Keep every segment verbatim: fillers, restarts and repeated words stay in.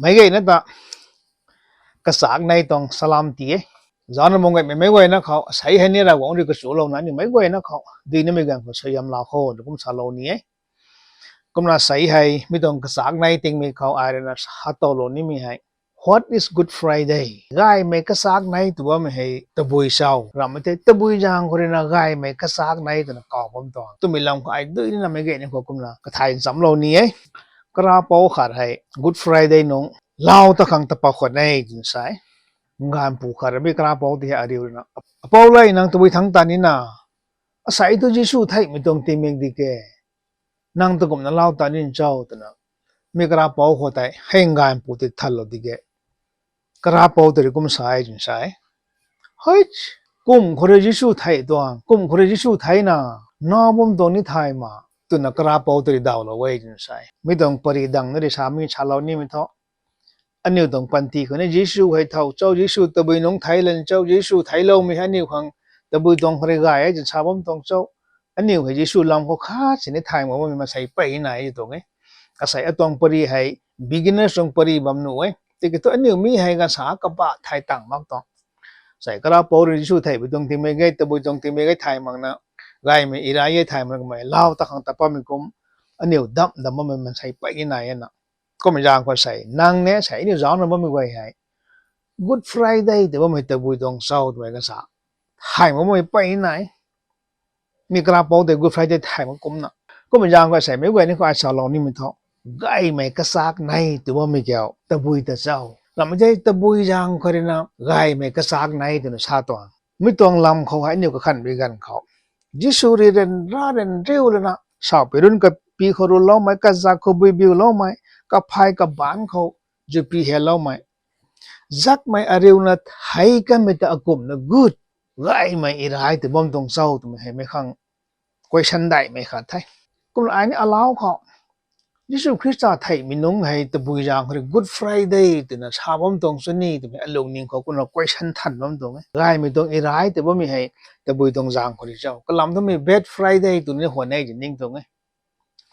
Meic guayna ta kachak nei tuang salam ti e. Zaucna bam gaymei meic guayna khou, asei hei ni Ravguangc rui kachulouna aniu meic guayna khou duinamei ganv khou suaihiam laa kho twna kum salou ni e. Kumna asei hei mi tuang kachak nei tingmik khou ai rui na sa towlou nimei hei, what is Good Friday? Gaymei kachak nei tw bammei hei tabui cho? Ramhmei tei tabui zaeng khou rui na gaymei kachak nei twna kaw bam tuang twmei lam khou ai duinamei gayna khou kumna kathay nchamclou ni e. Karapouc khat hei Good Friday nung lau ta khang tapat khwan e twna sa e. Nganvpu khat rui mi karapouc tei hei ariu rui na, Apou le, nang tabui thangc ta nina, asei tu Jisu theihmei tuang tingmik di ke, nang ta kumna lau ta nin cho? twna mi karapouc khou tei hei nganvpu tei thatlou di ke, karapouc tei rui kum sa e twna sa e, Hei, kum khou rui Jisu thei tuang, kum khou rui Jisu theina, naw bam tuang ni thay ma, twna karapouc tei rui dawlou e twna sa e. Mi tuang pary dang na rui sa mi salou nimei thu, aniu tuang panty khou ni Jisu hei thow cho, Jisu tabui nungc theic lan cho, Jisu theicloumei hei aniu khang tabui tuang khou rui gay e twna sa bam tuang cho? Aniu hei Jisu lam khou khat sini thay mak bammei maansei pey nai e tuang e. Asei atuang pary hei beginners tuang pary bam nuh e. Tiki thu aniu mi hei ganv sa kabah thei tang mak tuang. Sei karapouc rui Jisu theihmei tuang tingmik e, tabui tuang tingmik e thay makna, gaymei irai e thay makmei lau ta khang tapatmei kum, aniu dam dam bammei maansei pey nai e na. Kummei zaeng khou sei nang ni sei aniu zaucna bammei guay hei Good Friday tw bammei tabui tuang cho twmei ganv sa thay mak bammei pey nai. Mi karapouc tei Good Friday thay mak kumna. Kummei zaeng khou sei meic guayna khou ai salou nimei thu, gaymei kachak nei tw bammei kiu tabui ta cho? Ramhmei tei tabui zaeng khou rui na gaymei kachak nei twna sa tuang. Mi tuang lam khou hei aniu kakhanhmei ganv khou, Jisu rui ryanra ryanriu lana, saupui runc kapi khou ruloumei, kazak khou bui biuloumei, kaphay kabaanc khou zupi heloumei, zakmei ariuna thei kanmei ta akumhna good, gaymei irai tw bam tuang cho twmei hei meic khang question daihmei khat the. Kumna ai ni alau khou Jisu Khrista theihmei nungc hei tabui zaeng khou rui Good Friday twna sa bam tuang cho ni twmei alungning khou kumna question than bam tuang e. Gaymei tuang irai tw bammei hei tabui tuang zaeng khou rui cho? Kalam thumei Bad Friday twna ni hwan e ti ning tuang e.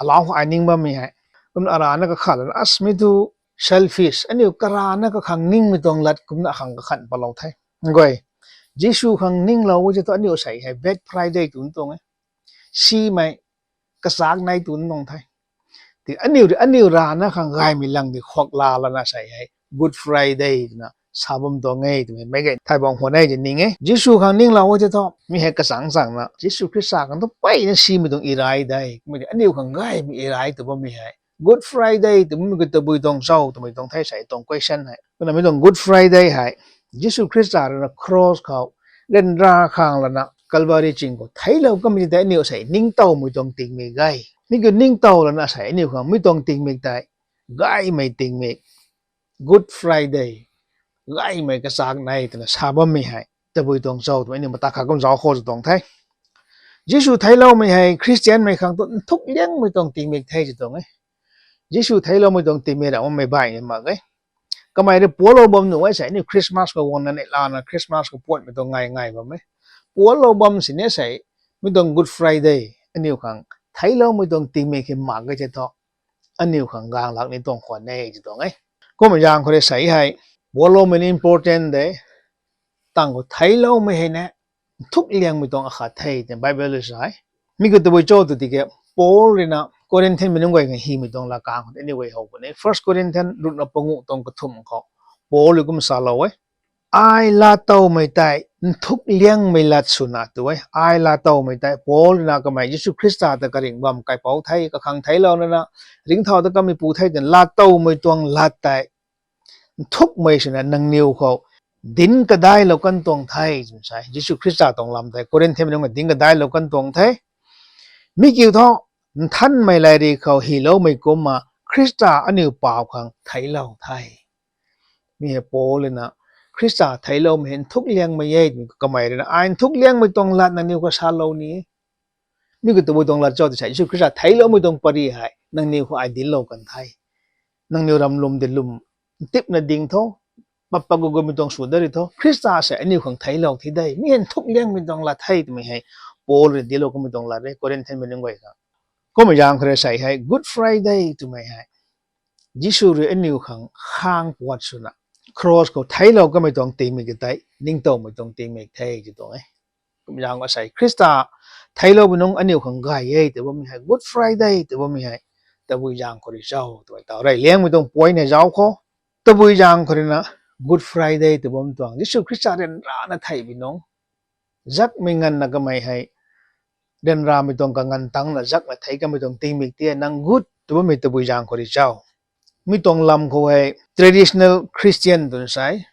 Alau khou ai ning bammei hei, kumna arana kakhat lana, as mi thu selfish, aniu karana kakhang ningmei tuang lat kumna akhang kakhan palou the. Guay, Jisu khang ninglou e tei thu aniu sei hei Bad Friday tw tuang e. Simei kachak nei tw tuang the. Ti aniu, aniu rana khang gaymei lang di khuak la lana sei hei Good Friday twna sa bam tuang e twmei meic guay thay bang khwan e ti ning e. Jisu khang ninglou e tei thu mi hei kachang changna Jisu Khrista khang tu peyna simei tuang irai de. Kummei di aniu khang gaymei irai tw bammei hei Good Friday tw bammei khou tabui tuang cho twmei tuang the sei tuang question hei. Kumna mi tuang Good Friday hei Jisu Khrista rui na cross khou ryanra khang lana Calvary ching khou theiclou kanmei tei aniu sei ningtowmei tuang tingmik e. Mi kiu ningtow lana sei aniu khang mi tuang tingmik tei gaymei tingmik, Good Friday, gaymei kachak nei twna sa bammei hei tabui tuang cho twmei aniu mata khat kum zauc khou tw tuang the. Jisu theicloumei hei Khristianmei khang tu nthuk liangmei tuang tingmik the ti tuang e. Jisu theicloumei tuang tingmik ramh bammei baihmei mak e. Kamei rui puanclou bam nuh e sei aniu Christmas khou guangna neihlana Christmas khou puanhmei tuang ngai ngai bam e. Puanclou bam sini sei mi tuang Good Friday aniu khang theicloumei tuang tingmik hei mak e tei thu aniu khang gaanglak ni tuang khwan e ti tuang e. Kummei zaeng khou rui sei hei puancloumei ni important de. Tang khou theicloumei hei ni nthuk liangmei tuang akhat the ti Bible rui sa e. Mi khou tabui cho tw tiki Paul rui na Corinthianmei nunc guay khang hymei tuang latkaeng khou tei aniu guay how puni. First Corinthian ruhna panguh tuang kathumh khou Paul rui kum salou e, ai lattowmei tei nthuk liangmei lat swna tw e. Ai lattowmei tei Paul rui na kamei Jisu Khrista ta karingh bam kaipouc the, kakhang theiclou nana ringcthau ta kameipu the twna lattowmei tuang lat tei nthukmei swna nangniw khou dinc kadailou kan tuang the twna sa e. Jisu Khrista tuang lam tei Corinthianmei nunc khou dinc kadailou kan tuang the. Mi kiu thu, nthanmei lairi khou hyloumei kumna Khrista aniu paap khang theiclou the. Mi hei Paul rui na Khrista theicloumei hei nthuk liangmei e twmei kamei rui na ai nthuk liangmei tuang lat nangniw khou salou ni e. Mi khou tabui tuang lat cho tw sei Jisu Khrista theicloumei tuang pary hei nangniw khou ai dinclou kan the. Nangniw ram lwm di lwm ntipna ding tho, pat pat gut gutmei tuang sw dat ri tho, Khrista sei aniu khang theiclou the de. Mi hei nthuk liangmei tuang lat the twmei hei Paul rui dinclou kamei tuang lat e Corinthianmei nunc guay khang. Kummei zaeng khou rui sei hei Good Friday twmei hei Jisu rui aniu khang khang puat swna, cross khou theiclou kamei tuang tingmik tei ningtowmei tuang tingmik the ti tuang e. Kum zaeng khou sei Khrista theicloumei nungc aniu khang gay e tw bammei hei Good Friday tw bammei hei tabui zaeng khou rui cho twmei tau reyliangmei tuang point hei zauc khou, tabui zaeng khou rui na Good Friday tw bam tuang Jisu Khrista ryanrana theihmei nungc, zakmei nganvna kamei hei ryanramei tuang kanganv tangcna zakna theic kamei tuang tingmik tei nang good tw bammei tabui zaeng khou rui cho. Mi tuang lam khou hei traditional Christian twna sa e,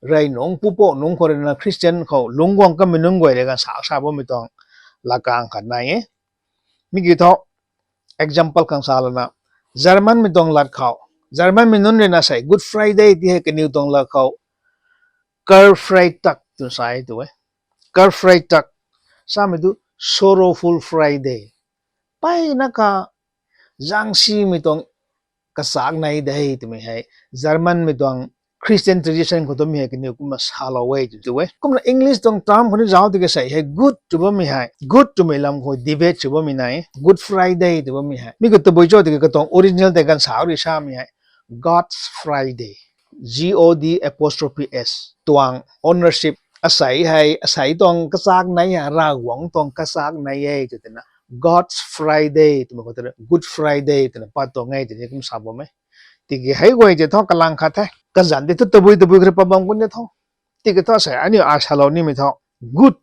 rey nungc pupouh nungc khou rui na Christian khou lungc guang kamei nunc guay rui ganv sa sa bammei tuang lakang khat nai e. Mi kiu thu example khang sa lana, Germanmei tuang lat khou, Germanmei nunc rui na sei Good Friday ti hei kaniw tuang lat khou Karfreitag twna sa e tw e. Karfreitag samei tu Sorrowful Friday, mpeyna ka zangsimei tuang kachak nei de twmei hei Germanmei tuang Christian tradition khou twmei hei kaniw kumna salou e tw e. Kumna English tuang term khou ni zauc tiki sei hei good tw bammei hei, good twmei lam khou debate sw bammei nai, Good Friday tw bammei hei mi khou tabui cho tiki katuang original tei ganv sa rui samei hei God's Friday, G O D apostrophe S tuang ownership, asei hei asei tuang kachak nei e, Ravguangc tuang kachak nei e tw tina God's Friday twmei khou tei Good Friday twna pat tuang e tini kum sa bam e. Tiki hei guay tei thu kalang khat the, kazanc tei thu tabui tabui kha rui pat bam kun de thu. Tiki thu sei aniu ai salou nimei thu Good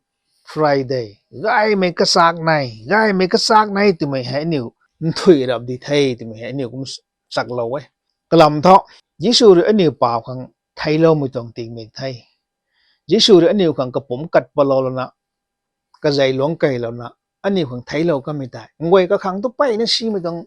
Friday, gaymei kachak nei, gaymei kachak nei twmei hei aniu nthuih rap di the twmei hei aniu kum chaklou e. Kalam thu Jisu rui aniu paap khang theicloumei tuang tingmik the. Jisu rui aniu khang kapumc kat patlou lana, kazei luangc keylouna aniu khang theiclou kamei tei nguay kakhang tu mpeyna simei tuang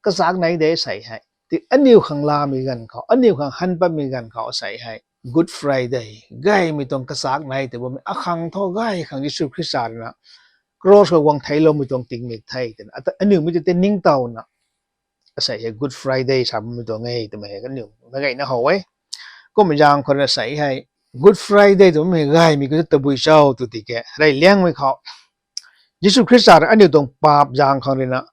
kachak nei de sei hei ti aniu khang lamei ganv khou, aniu khang han patmei ganv khou sei hei Good Friday, gaymei tuang kachak nei tw bammei akhang thu gay khang Jisu Khrista rui na cross khou guang theicloumei tuang tingmik the twna ata aniu mi tei tei ningtowna asei hei Good Friday sa bammei tuang e twmei hei kaniw na gayna how e. Kummei zaeng khou rui na sei hei Good Friday tw bammei gaymei khou tabui cho tw tiki reyliangmei khou Jisu Khrista rui aniu tuang paap zaeng khang rui na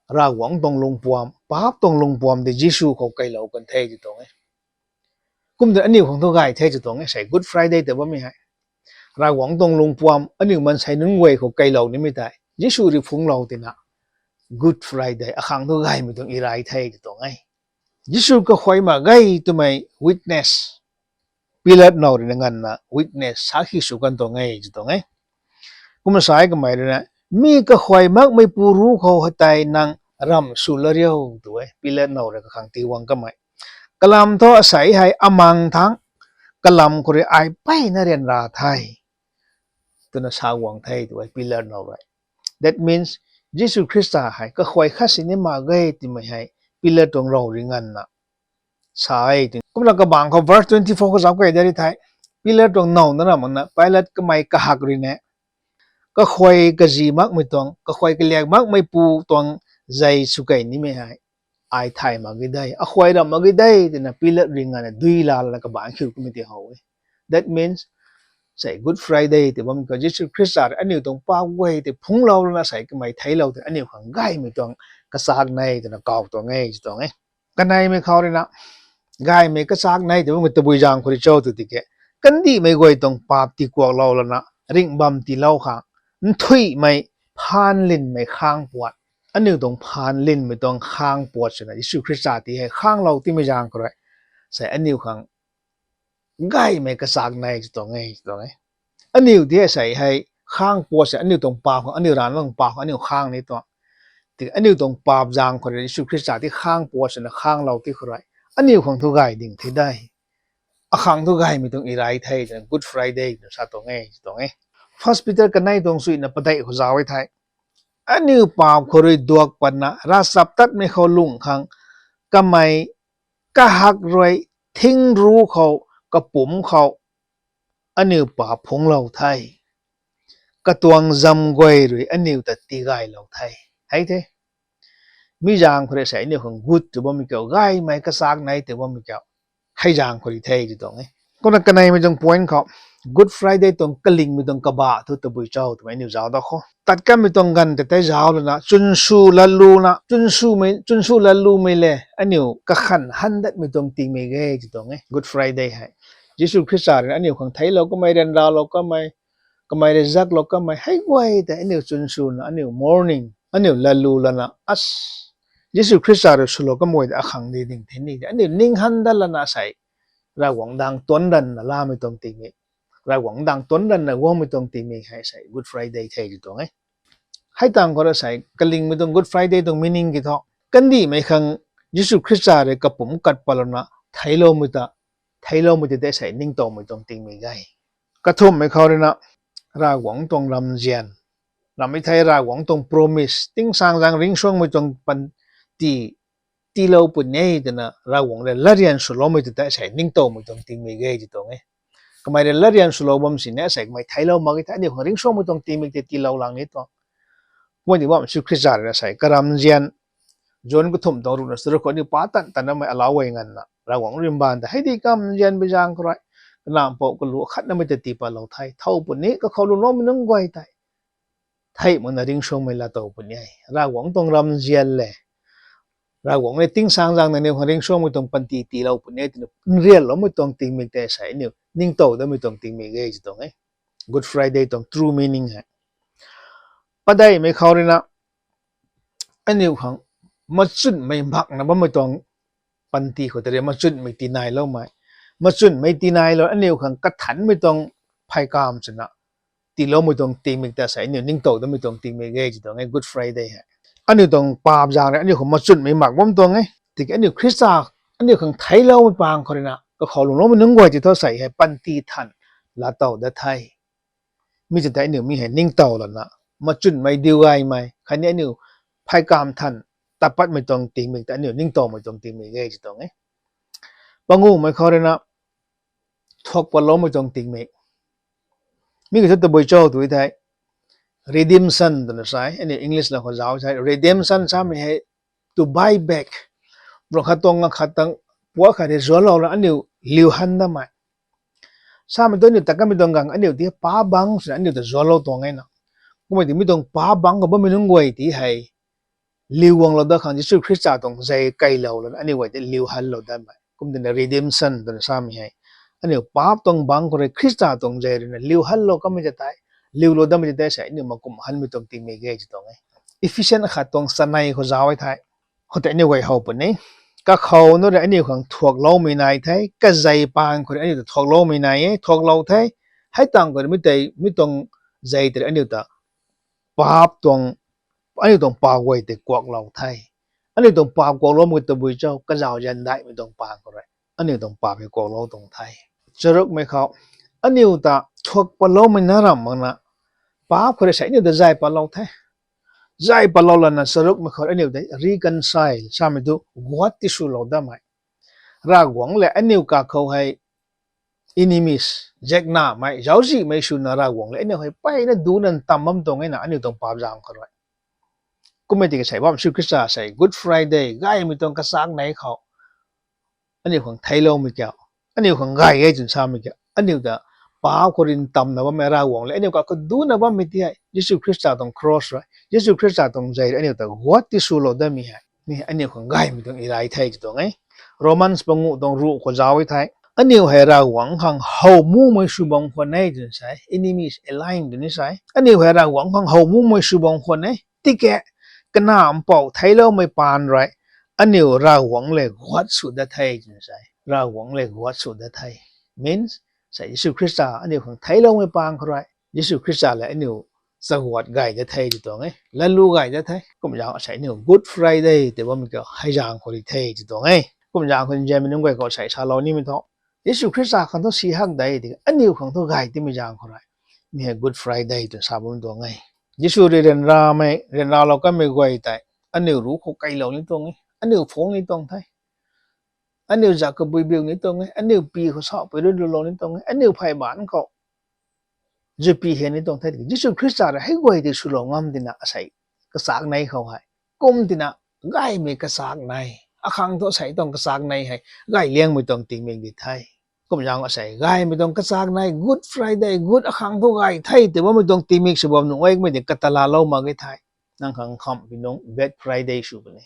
Ravguangc tuang lungpuam, paap tuang lungpuam tei Jisu khou keylou kan the ti tuang e. Kum twna aniu khang thu gay the ti tuang e sei Good Friday tw bammei hei. Ravguangc tuang lungpuam aniu maansei nunc guay khou keylou nimei tei Jisu rui phungclou tina Good Friday akhang thu gaymei tuang irai the ti tuang e. Jisu kakhuay mak ge twmei witness Pilat now rui na nganvna witness sakhi sw kan tuang e ti tuang e. Kumna sa e kamei rui na, mi kakhuay makmeipu ruc khou hei tei nang ramh sw la riu tw e. Pilat now rui kakhang tii guang kamei. Kalam thu asei hei amang thangc, kalam khou rui ai mpeyna ryanra the twna sa guang the tw e Pilat now rui. That means Jisu Khrista hei kakhuay khat sini mak ge twmei hei Pilat tuang rav rui nganvna sa e tw. Kumna kabangc khou verse twenty four khou zauc key de ri thei, Pilat tuang now na ra makna Pilat kamei kahak rui na, kakhuay kazi makmei tuang, kakhuay kaliak makmeipu tuang zei sw key nimei hei ai thay mak ge de, akhuay ramh mak ge de twna Pilat rui nganvna dui laa lana kabangc khiu kamei ti how e. That means sei Good Friday tw bammei khou Jisu Khrista rui aniu tuang paap guay tei phungclou lana sei kamei theiclou tei aniu khang gaymei tuang kachak nei twna kaw tuang e ti tuang e. Kaneimei khou rui na gaymei kachak nei tw bammei tabui zaeng khou rui cho tw tiki kandihmei guay tuang paap tiikuaklou lana ringh bam tiilou khang nthuihmei phaan linmei khang puat, aniu tuang phaan linmei tuang khang puat swna Jisu Khrista ti hei khanglou timei zaeng khou rui sei aniu khang gaymei kachak nei ti tuang e ti tuang e. Aniu ti hei sei hei khang puat se aniu tuang paap khang, aniu ranvna tuang paap khang aniu khang ni tuang. Ti aniu tuang paap zaeng khou rui Jisu Khrista ti khang puat swna khanglou ti khou rui aniu khang thu gay ding the de, akhang thu gaymei tuang irai the twna Good Friday twna sa tuang e ti tuang e. First Peter kanei tuang suina padeih khou zauc e thei, aniu paap khou rui duak patna ravchaptatmei khou lungh khang kamei kahak rui thing ruc khou kapumc khou aniu paap phungclou the. Katuang zam guay rui aniu ta tigaylou the. Hei the, mi zaeng khou rui sei aniu khang good tw bammei kiu, gaymei kachak nei tw bammei kiu, hei zaeng khou rui the ti tuang e. Kumna kaneimei tuang point khou Good Friday tuang kalingmei tuang kabah thu tabui cho twmei aniu zauc da kho. Tat kanmei tuang ganv tei tei zauc lana, chwnsu latluna, chwnsu lat lumei le, aniu kakhan han datmei tuang tingmik e ti tuang e, Good Friday hei. Jisu Khrista rui na aniu khang theiclou kamei, ryanralou kamei, kamei rui zaklou kamei, hei guay tei aniu chwnsuna, aniu mourning, aniu latlu lana, as, Jisu Khrista rui swlou kamei guay tei akhang di ding the ni, aniu ning han dat lana sei, Ravguangc dang tuanc ranna lamei tuang tingmik, Ravguangc dang tuanc ranna guangmei tuang tingmik hei sei Good Friday the ti tuang e. Hei tang khou rui sei, kalingmei tuang Good Friday tuang meaning ki thu, kandihmei khang Jisu Khrista rui kapumc kat patlouna, theicloumei ta, theicloumei tei tei sei ningtowmei tuang tingmik e. Kathumhmei khou rui na, Ravguangc tuang ramzian, ramhmei thei Ravguangc tuang promise, tingsaengzaeng ringcsuangmei tuang panty tiilou puni e twna Ravguangc rui latryan swloumei tei tei sei ningtowmei tuang tingmik e ti tuang e. Kamei rui latryan swlou bam sini sei kamei theiclou mak e thei aniu khang ringcsuangmei tuang tingmik tei tiilou lang ni tuang. Kummei ti bam Jisu Khrista rui na sei karamzian, John kathumh tuang ruhna charuk khou aniu pa tan tan namei alauc guay nganvna Ravguangc rui mbaanv ta hei di kamzian bi zaeng khou rui, kanac mpouh kalu akhatnamei ta tii patlou the, thow puni, kakhou lwmloumei nunc guay tei thei makna ringcsuangmei laatow puni e. Ravguangc tuang ramzian le, Ravguangc le tingsaengzaeng nangniw khang ringcsuangmei tuang panty tiilou puni e twna nrianloumei tuang tingmik tei sei aniu ningtow datmei tuang tingmik e ti tuang e. Good Friday tuang true meaning hei. Padeihmei khou rui na, aniu khang machunmei makna bammei tuang panty khou tei rui machunmei tinailoumei, machunmei tinailou aniu khang kathanmei tuang pheykamv swna tiiloumei tuang tingmik ta sei aniu ningtow datmei tuang tingmik e ti tuang e Good Friday hei. Aniu tuang paap zaeng rui aniu khang machunmei mak bam tuang e. Tiki aniu Khrista, aniu khang theicloumei pang khou rui na kakhou lwmloumei nunc guay ti thu sei hei panty than laatow dat the. Mi tei tei aniu mi hei ningtow lana, machunmei diu gaymei khatni aniu pheykamv than tat patmei tuang tingmik ta aniu ningtowmei tuang tingmik e ti tuang e. Panguhmei khou rui na, thuak patloumei tuang tingmik. Mi ki thu tabui cho tw thei, redemption twna sai, aniu English la khou zauc thei, redemption samei hei to buy back. Rui khat tuang khat tang puak khat rui zuanlou la aniu liu han damei. Samei tu aniu tat kanmei tuang gang aniu ti paap bangc swna aniu ta zuanlou tuang e na. Kummei ti mi tuang paap bangc khou bammei nunc guay ti hei liu guanglou dat khang Jisu Khrista tuang zei keylou lana aniu guay tei liu hanlou datmei. Kum tina redemption twna samei hei, aniu paap tuang bangc khou rui Khrista tuang zei rui na liu hanlou kamei tei tei, liulou datmei tei tei sei aniu makum hanmei tuang tingmik e ti tuang e. Ephesian khat tuang chanei khou zauc e thei, khoutei aniu guay how puni. Kakhou nunc rui aniu khang thuakloumei nai the, kazei pang khou rui aniu ta thuakloumei nai e, thuaklou the. Hei tang khou rui mi tei, mi tuang zei tei rui aniu ta paap tuang, aniu tuang paap guay tei kuaklou the. Aniu tuang paap kuakloumei tabui cho, kazauh zian daihmei tuang pang khou rui aniu tuang paap hei kuaklou tuang the. Charukmei khou, aniu ta thuak patloumei na ramh makna, paap khou rui sei aniu ta zay patlou the. Zay patlou lana charukmei khou aniu tei reconcile samei tu guat tiswlou datmei. Ravguangc le aniu kakhou hei enemies, ziknamei, zauczihmei swna Ravguangc le aniu hei mpeyna ducna ntam bam tuang e na aniu tuang paap zaeng khou rui. Kummei tiki sei bam Jisu Khrista sei Good Friday gaymei tuang kachak nei khou aniu khang theicloumei kiu, aniu khang gay e twna samei kiu, aniu ta paap khou rui ntamna bammei Ravguangc le aniu kakhou ducna bammei ti hei Jisu Khrista tuang cross rui, Jisu Khrista tuang zei rui aniu ta guat tiswlou datmei hei, mi aniu khang gaymei tuang irai the ti tuang e. Romans panguh tuang ruh khou zauc e thei, aniu hei Ravguangc khang how mumei sw bam khwan e twna sa e, enemies align twna sa e. Aniu hei Ravguangc khang how mumei sw bam khwan e. Tiki kanac mpouh theicloumei paan rui aniu Ravguangc le guat sw dat the twna sa e. Ravguangc le guat sw dat the means sei Jisu Khrista aniu khang theicloumei pang khou rui Jisu Khrista le aniu chaguat gay dat the ti tuang e, latlu gay dat the. Kum zaeng sei aniu Good Friday tei bammei kiu hei zaeng khou rui the ti tuang e. Kum zaeng khou nzianmei nunc guay khou sei salou nimei thu, Jisu Khrista khang thu si hak de tiki aniu khang thu gay timei zaeng khou rui mi hei Good Friday twna sa bam tuang e. Jisu rui ryanramei, ryanralou kanmei guay tei aniu ruc khou keylou ni tuang e, aniu phungc ni tuang the. Aniu zak kabui biu ni tuang e, aniu pi khou sauhpui rui lulou ni tuang e, aniu phey baanc khou zupi hei ni tuang the tiki Jisu Khrista rui hei guay tei swlou ngam tina asei kachak nei khou hei, kum tina gaymei kachak nei, akhang thu sei tuang kachak nei hei gay liangmei tuang tingmik di the. Kum zaeng asei gaymei tuang kachak nai Good Friday, good akhang thu gay the tw bammei tuang tingmik sw bam nuh e, kummei tei katalaalou mak ge the. Nang khang khamhpui nungc Bad Friday sw puni.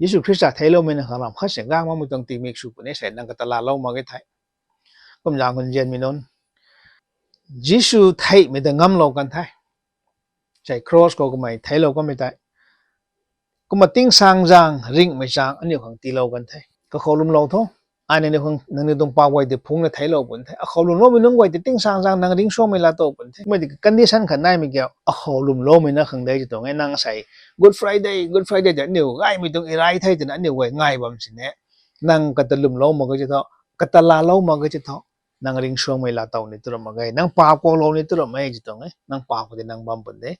Jisu Khrista theicloumei na khang ram khat se gang makmei tuang tingmik sw puni, sei nang katalaalou mak ge the. Kum zaeng khou nzianmei nunc, Jisu theihmei ta ngamlou kan the. Sei cross khou kamei theiclou kanmei tei, kumna tingsaengzaeng ringhmei zaeng aniu khang tiilou kan the. Kakhou lwmlou tho. Ai nangniw khang, nangniw tuang paap guay tei phungcna theiclou puni the. Akhou lwmloumei nunc guay tei tingsaengzaeng nang ringcsuangmei laa tow puni the. Kummei tei condition khat naimei kiu, akhou lwmloumei na khang de tw tuang e. Nang asei Good Friday, Good Friday tei aniu gaymei tuang irai the twna aniu guay ngai bam sini, nang kata lwmlou mak ge ti tho, katalaalou mak ge ti tho, nang ringcsuangmei laa tow ni tw ram mak ge, nang paap kuaklou ni tw ram e ti tuang e. Nang paap khou tei nang bam puni de.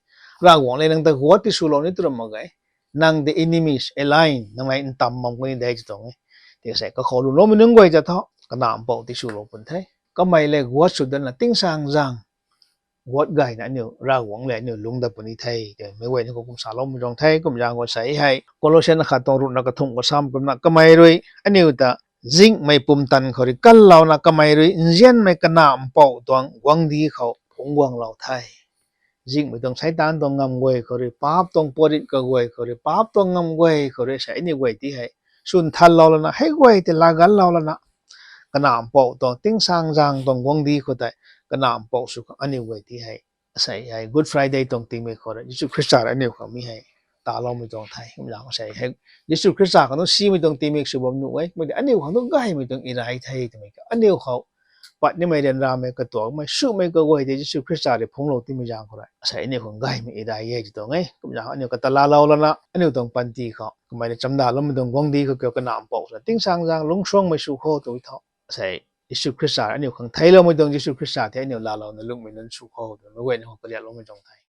Ravguangc le nang ta guat tiswlou ni tw ram mak ge. Nang tei enemies, alien, nang nei ntam bam kuni de ti tuang e. Tiki sei kakhou lwmloumei nunc guay ta tho, kanac mpouh tiswlou puni the. Kamei le guat sw datna tingsaengzaeng guat gayna aniu Ravguangc le aniu lungc dat puni the twmei guay ni khou kum saloumei tuang the. Kum zaeng khou sei hei Colossian khat tuang ruhna kathumh khou sam kumna, kamei rui aniu ta zinghmei pumtan khou rui kanlouna kamei rui nzianmei kanac mpouh tuang guangcdic khou phungc guanglou the. Zinghmei tuang Seitaan tuang ngamv guay khou rui, paap tuang puatrit kaguay khou rui, paap tuang ngamv guay khou rui sei aniu guay ti hei swn thanlou lana, hei guay tei laa ganlou lana, kanac mpouh tuang tingsaengzaeng tuang guangcdic khou tei kanac mpouh sw khang aniu guay ti hei, asei hei Good Friday tuang tingmik khou rui Jisu Khrista rui aniu khang mi hei taloumei tuang the. Kum zaeng asei hei Jisu Khrista khang tu simei tuang tingmik sw bam nuh e, kummei tei aniu khang tu gaymei tuang irai the twmei ka, aniu khou pat nimei ryanramei katuakmei swmei kaguay tei Jisu Khrista rui phungclou timei zaeng khou rui asei aniu khang gaymei irai e ti tuang e. Kum zaeng aniu katalaalou lana aniu tuang panty khou kamei rui chamdaloumei tuang guangcdic khou kiu kanac mpouh swna tingsaengzaeng lungcsuangmei sw kho tw tho. Asei Jisu Khrista aniu khang theicloumei tuang, Jisu Khrista tei aniu laalouna lungmei nunc sw kho twmei guay ni khou kariakloumei tuang the.